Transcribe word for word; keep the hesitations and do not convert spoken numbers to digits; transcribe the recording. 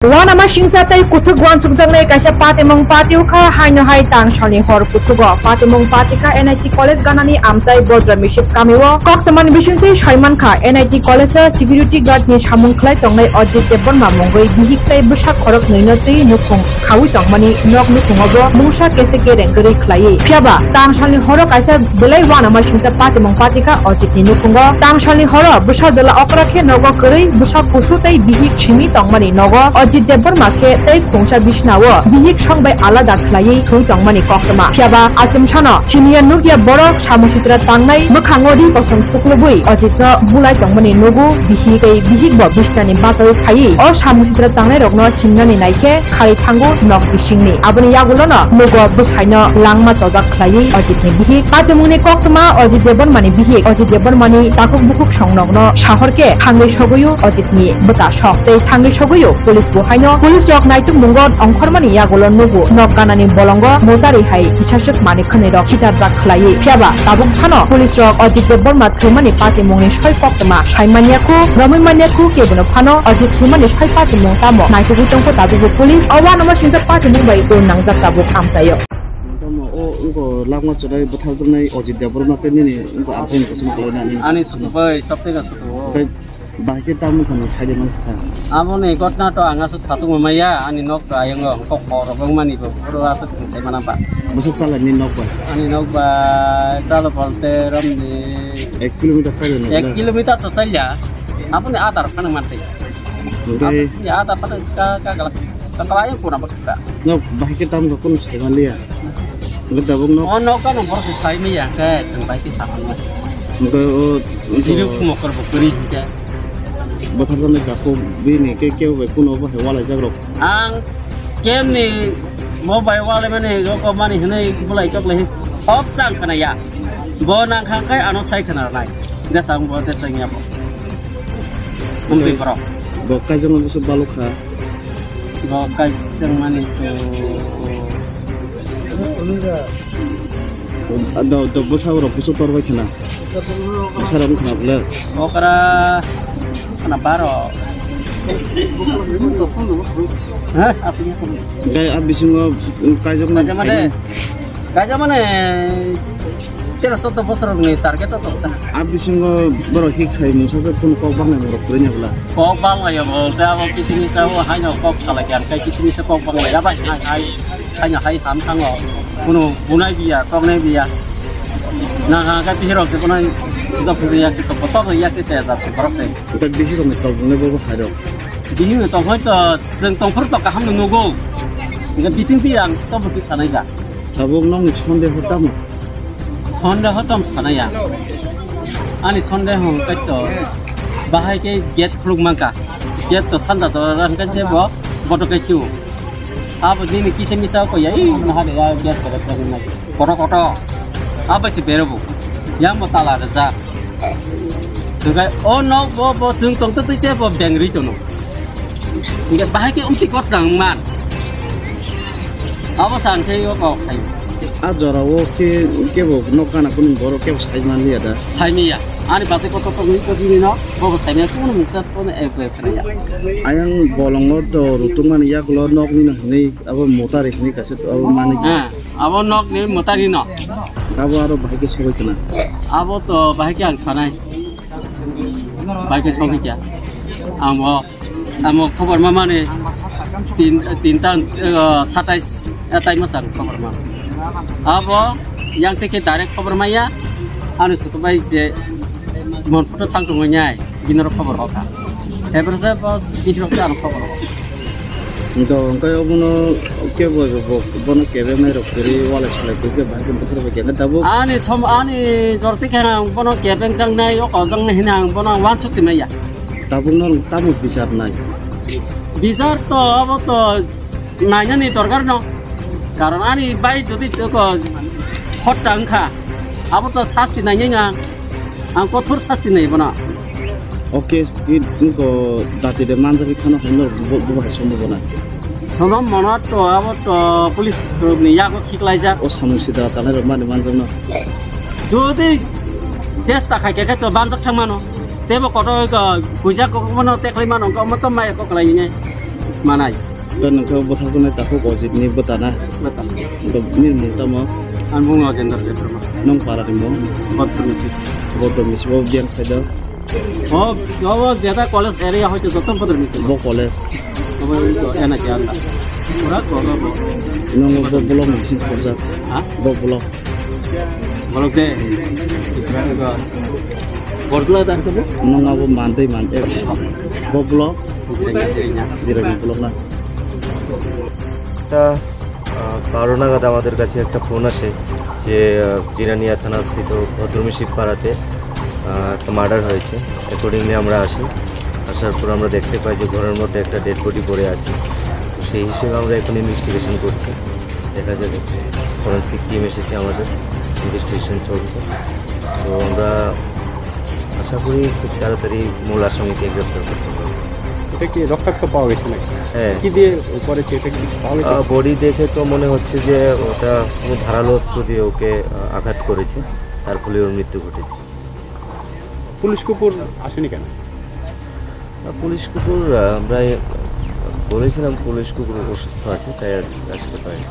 Uanama singcha tei kuthuk uansukjaknai kaisa patimung pati wngkha, haino hai tangsalni hor kuthugo patimung pati kha N I T college ganani amchai Bodra Misip kamio. Koktwmani bisingtwi saimankha, N I T college o security guard ni samung khlai tongnai Ajit Debbarma mungwi bihik tei bwsa khoroknwino twi nukhung khaui tongmani nok nukhungo bo mungsa kese kereng kwrwi khlaiwi. Phiyaba tangsalni horo kaisa belai uanama singcha patimung pati kha Ajit ni nukhungo. Tangsalni horo bwsa jwla okra khe nogo kwrwi bwsa kusu tei bihik simi tongmani nogo Ajit Debbarma khe tei khungsa bisnao bihik song bai alada khlaiwi thwi tongmani koktwma. Phiyaba achomsano siniya nukya borok samung sitra tangnai mwkhango ri kosom kuklubwi Ajitno bulai tongmani nugo bihik tei bihik bo bisnani bachaui phaiwi o samung sitra tangnairokno simnani naikhe khai thango nok bisingni. Aboni yagulono nugo bwsaino langma chojak khlaiwi Ajitni bihik. Patimungni koktwma Ajit Debbarmani bihik. Ajit Debbarmani takhuk bukhuk songnokno sahor khe thangwi sogwio Ajitni bwta sok tei thangwi sogwio police bo haino. Police rok naitukmungo ongkhormani yagulo nugo nok ganani bolongo mutari hai kisaswk manwi khwnwi rok khitarjak khlaiwi. Phiyaba tabuk phano police rok Ajit Debbarma thwimani patimungni soi koktwma sai manya khu, romwi manya khu, kebono phano Ajit thwimani soi patimung tamo naitugwi tongkho tabukbo police. O uanama singcha patimung bai ul nangjak tabuk amchaio. Tamo o wngkha langma chodai bwtharjaknai Ajit Debbarma tei nini wngkha amchaini kosom khlainani. Ani sutu bai, sabteka sutu o. Tei bahai khe tamo wngkha nwng saide mankha sa? Aboni ghotna to ang aswk sachukma maya, ani nok to ayang o, kok kok rok wngmani bo, oro aswk chwng sai mana ba. Bwswk chala ni nok bai? Ani nok bai chala bolte romni ek kilometer chala ni. Ek kilometer to chalya. Aboni adar phano mantwi. Oke. Aswk ni adar phano ka, ka, ka, ka, ka, ayang kuna ba ka. No, bahai khe tamo wngkha kunu sai manliya. Oke, tabuk no. O nok no borok sai maya, ke chwng bahai khe sa phano. Oke, o, o, Jiri kumokor bo kwrwi hinkhe. Bwtharjaknai takhuk bini khe kebo bai kuno bo hai walaijak rok. Ang kemni bo bai walaimani rok mani hinwi bulai tok lai hop chang khna ya. Bo nang khang khai ano sai khna nai. Desa ang bo desa ya bo. Mungkin borok. Bo kaijak no bwswk balok kha. Bo kaijak mani to. Do, do, bwsa rok bwsa tor bai khna. Bwsa rok khna bwle. Okra khna baro. Ha, asli. Gai a bisingo kaijak na. Kaijak mane, kaijak mane tero sotto bosor ni target to ta. A bisingo boro hik sai mungsa se kun kok bang nai rok kre nya bwla. Kok bang lai bo ta bo kisi ni sa o hai no kok sala kya kai kisi ni sa kok bang lai ya bai hai hai. Khaina hai ham thango, kuno bunai biya, toknai biya. Na ha ka bihirok se bunai jok ya ki sopo tok ya ki se ya jat borok se. Uta bihirok ni tol bunai bo hai rok. Bihirok ni tol hoi to jeng tongphur to kaham no nugo. Ga bising ti ang to bo ki sanai da. Tabuk nong ni sonde ho tamo. Sonde ho tam sanai ya. Ani sonde ho kai to bahai ke gate khuluk mangka. Gate to sanda to ran kai je bo boto kai kiu. Abo nini kisa misa ko ya, ih, mahal ya, biar kada kada nai. Koto koto. Abo se bere bo. Yang bo tala reza. Tugai, oh no, bo, bo, sung tong tu se bo beng ri tono. Nge bahai ke umti kot nang man. Abo sang ke yo ko khai. A jora o ke, ke bo nok kana kun boro ke bo sai man liya da. Sai miya. Ani base koto to ni ko ni no, bo bo sai miya kun muksa ko ne ek ek ya. Ayang bolongo do rutung man yak lo nok ni na ni. Abo motari hwnwi kaisa abo manwi. Ah, abo nokni motari no. Abo aro bahai khe sogwi khna. Abo to bahai khe ang sanai. Bahai khe sogwi kya. Amo, amo khobor ma mani tin, tinta, eh, satais, eh, tai masang khobor ma. Abo yang teke direct khobor maya. Anu sutu bai je mon photo thang tongwi nyai. Bini rok khobor hoka. Ebrose bos bini rok ano khobor hoka. Do hwnkhe obono kebo bo bono kebeng nai rok kwrwi walai swlai kwrwi khe bahai khe buthar bai khe tabuk. Ani som ani jorti khe ang bono kebeng jang nai o kojang nai hina ang bono wansuk simai ya. Tabuk no tamo bichar nai. Bichar to abo to nainani dorkar no. Karon ani bai jodi ko hotta wngkha, abo to sasti nainai ang, ang kothor sasti nai bono. Oke, i ko dati de manjak khana hono bo bo hai sombo bona. Sonom monot to abo to police rok ni yago khiklaijak. O samung sidra tanai rok mani manjak no. Jodi chesta khai khe to banjak thang mano. Tebo koto ko kujak ko mano teklai mano ko motom mai ko klai ni. Manai. Tei nwng khe bwthakjaknai takhuk Ojit ni bwtana. Bwta. To nini mung tamo? Ang bung Ojendra Debbarma. Nwng para ni mung? Bodrumisi. Bodrumisi bo biyang side o? O, o jeta college area hoito joto Bodrumisi. Bo college. Obo to ena kya anda. Pura koro bo. Nwng bo block ni sing porjak. Ha? Bo block. Block de. Borjula da sabo? Nwng abo mantwi mantwi. Bo block? Jirani block na. একটা আহ, বারো নাগাদ আমাদের কাছে একটা ফোন আসে যে আহ, জিরানিয়া থানাস্থিত ভদ্রমিশি পাড়াতে আহ, একটা মার্ডার হয়েছে। অ্যাকর্ডিংলি আমরা আসি। আসার পর আমরা দেখতে পাই যে ঘরের মধ্যে একটা ডেড বডি পড়ে আছে। তো সেই হিসেবে আমরা এখন ইনভেস্টিগেশন করছি। দেখা যাবে, ফরেন্সিক টিম এসেছে আমাদের, ইনভেস্টিগেশন চলছে। তো আমরা আশা করি খুব তাড়াতাড়ি মূল আসামিকে গ্রেপ্তার করতে পারবো। এটা কি রক্তাক্ত পাওয়া গেছে নাকি? হ্যাঁ। কি দিয়ে করেছে, এটা কি কিছু পাওয়া গেছে? আহ, বডি দেখে তো মনে হচ্ছে যে ওটা কোনো ধারালো অস্ত্র দিয়ে ওকে আহ, আঘাত করেছে, তার ফলে ওর মৃত্যু ঘটেছে। পুলিশ কুকুর আসেনি কেন? আহ, পুলিশ কুকুর আহ, আমরা এ, বলেছিলাম পুলিশ কুকুর অসুস্থ আছে, তাই আজ আসতে পারেনি।